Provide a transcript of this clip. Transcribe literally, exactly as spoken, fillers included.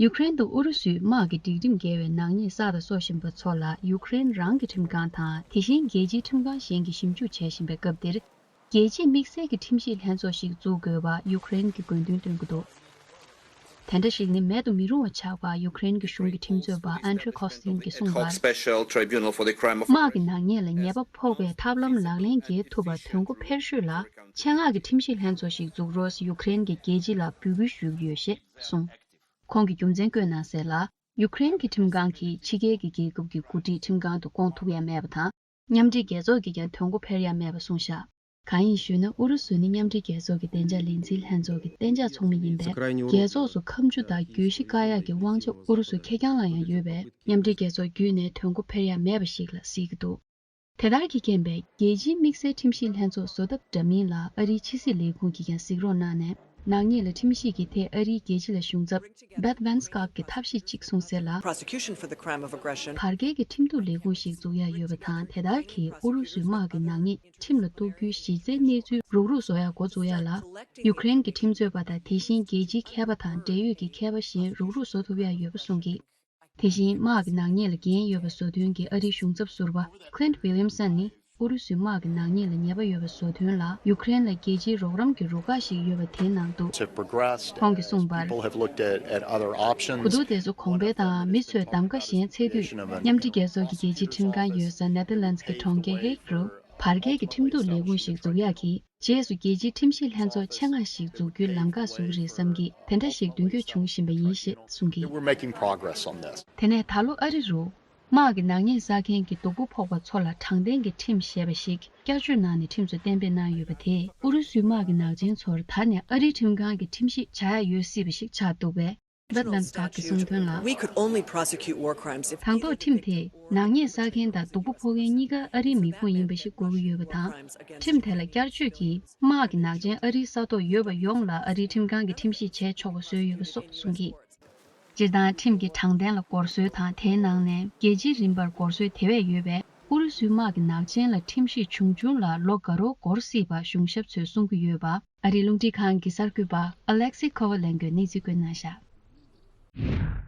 ཡུ་ཀེ་རེན་དུ་ཨུ་རུ་སུས་དམག་གི་སྒྲིག་ཁྲིམས་འགལ་བའི་ནག་ཉེས་བསགས་དང་གསོག་བཞིན་པ་ཚོ་ལ་ཡུ་ཀེ་རེན་རང་གི་ཁྲིམས་ཁང་དང་དེ་བཞིན་རྒྱལ་སྤྱིའི་ཁྲིམས་ཁང་གཞན་གྱིས་ཞིབ་འཇུག་བྱེད་བཞིན་པའི་སྐབས་འདིར། རྒྱལ་སྤྱིའི་དམིགས་བསལ་གྱི་ཁྲིམས་ཞིབ་ལྷན་ཚོགས་ཤིག་འཛུགས་དགོས་པ་ཡུ་ཀེ་རེན་གྱི་དགོས་འདུན་བཏོན་གྱི་འདུག་དེ་འདྲ་ཞིག་ནི་མེད་དུ་མི་རུང་བ་ཆགས་པ་ཡུ་ཀེ་རེན་གྱི་གཞུང་གི་ཁྲིམས་རྩོད་པ་ཨན་ཏྲེ་ཁོ་སི་ཏིན་གྱིས་གསུངས་པར། དམག་གི་ནག་ཉེས་ལ་ཉེས་པ་ཕོག་པའི་ཐབས་ལམ་ལག་ལེན་འཁེལ་ཐུབ་པར་དོན་གོ་འཕེར་ཤོས་ལ་ཆེད་མངགས་ཀྱི་ཁྲིམས་ཞིབ་ལྷན་ཚོགས་ཤིག་འཛུགས་རོགས་ཡུ་ཀེ་རེན་གྱི་རྒྱལ་སྤྱི་ལ་འབོད་སྐུལ་ཞུས་ཀྱི་ཡོད་ཞེས་གསུངས། ཁོང་གིས་རྒྱུ་མཚན་བཀོད་གནང་གསལ་ལ། ཡུ་ཀེ་རེན་གྱི་ཁྲིམས་ཁང་གིས་ཕྱི་རྒྱལ་གྱི་རྒྱལ་ཁབ་ཀྱི་འགོ་ཁྲིད་ཁྲིམས་ཁང་དུ་བསྐོང་ཐུབ་ཡ་མེད་པ་དང་། མཉམ་འབྲེལ་རྒྱལ་ཚོགས་ཀྱིས་ཀྱང་དོན་གོ་འཕེར་ཡ་མེད་པ་གསུངས་བཞག་གང་ཡིན་ཞུས་ན། ཨུ་རུ་སུ་ནི་མཉམ་འབྲེལ་རྒྱལ་ཚོགས་ཀྱི་བདེ་འཇགས་ལས་འཛིན་ལྷན་ཚོགས་ཀྱི་གཏན་འཇགས་ཚོགས་མི་ཡིན་པས། རྒྱལ་ཚོགས་སུ་ཁ་མཆུ་དང་གྱོད་གཞི་བཀག་ཡག་གི་དབང་ཆ་ཨུ་རུ་སུ་ཁེར་རྐྱང་ལ་ཡང་ཡོད་པས། མཉམ་འབྲེལ་རྒྱལ་ཚོགས་བརྒྱུད་ནས་དོན་གོ་འཕེར་ཡ་མེད་པ་ཞིག་ལ་གཟིགས་ཀྱི་འདུག་དེ་ལྟར་གྱི་རྐྱེན་པས། རྒྱལ་སྤྱིའི་དམིགས་བསལ་ཁྲིམས་ཞིབ་ལྷན་ཚོགས་བཟོ་ཐབས་འདྲ་མིན་ལ་ཨ་རིའི་ཕྱི་སྲིད་ལས་ཁུངས་ཀྱིས་ཀྱང་གཟིགས་རོགས་གནང་ནས། ནག་ཉེས་ལ་ཁྲིམས་ཞིབ་ཀྱི་ཐད་ཨ་རིའི་རྒྱལ་སྤྱི་ལ་གཞུང་ཚབ་Beth Van Schaack གིས་ཐབས་ཤེས་གཅིག་གསུངས་གསལ་ལ། Prosecution for the crime of aggression. བར་བརྒལ་གྱི་ཁྲིམས་གཏུག་ལས་ཁུངས་ཤིག་འཛུགས་ཡ་ཡོད་པ་དང་། དེ་ལྟར་གྱིས་ཨུ་རུ་སུའི་དམག་གི་ནག་ཉེས་ཁྲིམས་ལ་གཏུག་རྒྱུའི་གཞི་རྩའི་གནས་ཚུལ་རུག་རུག་བཟོ་ཡ་འགོ་འཛུགས་ཡ་ལ། ཡུ་ཀེ་རེན་གྱི་ཁྲིམས་རྩོད་པ་དང་། དེ་བཞིན་རྒྱལ་སྤྱིའི་མཁས་པ་དང་འབྲེལ་ཡོད་ཀྱི་མཁས་པ་གཞན་རུག་རུག་བཟོ་ཐུབ་ཡ་ཡོད་པ་གསུངས་ཀྱིས། དེ་བཞིན་དམག་གི་ནག་ཉེས་ལ་འགན་ཡོད་པ་བཟོ་དོན་གྱི་ཨ་རིའི་གཞུང་ཚབ་ཟུར་པ་Clint Williamson ནི་ཨུ་རུ་སུའི་དམག་གི་ནག་ཉེས་ལ་ཉེས་པ་ཡོད་པ་བཟོ་དོན་ལ་ཡུ་ཀེ་རེན་ལ་རྒྱལ་སྤྱིའི་རོགས་རམ་གྱི་རུ་ཁག་ཞིག་ཡོད་པ་དེའི་ནང་དུ། ཁོང་གིས་གསུངས་པར། གོ་བསྡུར་དེ་ཚོ་གོང་འཕེལ་དང་མི་ཚོས་གདམ་ག་གཞན་འཚོལ་དུས། མཉམ་འབྲེལ་རྒྱལ་ཚོགས་ཀྱི་རྒྱལ་སྤྱིའི་ཁྲིམས་ཁང་ཡོད་ས་ནེ་ཐར་ལན་ཌི་གི་གྲོང་ཁྱེར་ཧེག་རུ་བར་བརྒལ་གྱི་ཁྲིམས་གཏུག་ལས་ཁུངས་ཤིག་འཛུགས་ཡག་གི་རྗེས་སུ་རྒྱལ་སྤྱིའི་ཁྲིམས་ཞིབ་ལྷན་ཚོགས་ཆེད་མངགས་ཤིག་འཛུགས་རྒྱུའི་ལམ་ཁ་བཟོ་གི་རེད་བསམ་གྱིས། དེ་འདྲ་ཞིག་མདུན་སྐྱོད་བྱུང་བཞིན་པ་ཡིན་ཞེས་གསུངས་ཀྱིས། We're making progress on this. དེ་ནས་ད་ལོ་ཨ་རི་རུ་དམག་གི་ནག་ཉེས་བསགས་མཁན་གྱི་སྡུག་པོ་ཕོག་པ་ཚོ་ལ་དྲང་བདེན་གྱི་ཁྲིམས་ཞེས་པ་ཞིག་བསྐྱར་བཅོས་གནང་ནས་ཁྲིམས་སུ་གཏན་འབེབས་གནང་ཡོད་པ་དེས། ཨུ་རུ་སུའི་དམག་གི་ནག་ཅན་ཚོར་ད་ནས་ཨ་རིའི་ཁྲིམས་ཁང་གིས་ཁྲིམས་ཞིབ་བྱ་ཡ་ཡོད་སྲིད་པ་ཞིག་ཆགས་འདུག་པས། Beth Van Schaack གིས་གསུངས་དོན་ལ། We could only prosecute war crimes if དང་ཐོག་ཁྲིམས་དེས་ནག་ཉེས་བསགས་མཁན་དང་སྡུག་པོ་ཕོག་མཁན་གཉིས་ཀ་ཨ་རིའི་མི་ཁུངས་ཡིན་པ་ཞིག་དགོས་ཀྱི་ཡོད་པ་དང་། ཁྲིམས་དེ་ལ་བསྐྱར་བཅོས་ཀྱིས་དམག་གི་ནག་ཅན་ཨ་རིའི་ས་ཐོག་ཡོད་པ་ཡོངས་ལ་ཨ་རིའི་ཁྲིམས་ཁང་གིས་ཁྲིམས་ཞིབ་བྱས་ཆོག་པ་བཟོས་ཡོད་པ་སོགས་གསུངས་ཀྱིས། སྤྱིར་བཏང་ཁྲིམས་ཀྱི་དྲང་བདེན་ལ་སྒོར་སྲོལ་དང་། དེའི་ནང་ནས་རྒྱལ་སྤྱིའི་རིམ་པར་སྒོར་སྲོལ་དེ་བས་ཡོད་པས། ཨུ་རུ་སུའི་དམག་གི་ནག་ཅན་ལ་ཁྲིམས་ཞིབ་བྱུང་བྱུང་ལ་ལོ་འགའ་རོགས་འགོར་སྲིད་པ་གཞུང་ཞབས་ཚོས་གསུང་གི་ཡོད་པ། ཨ་རིའི་རླུང་འཕྲིན་ཁང་གི་གསར་འགོད་པ་Alexei Kovalenko གིས་གནས་ཚུལ་བཀོད་གནང་བཞག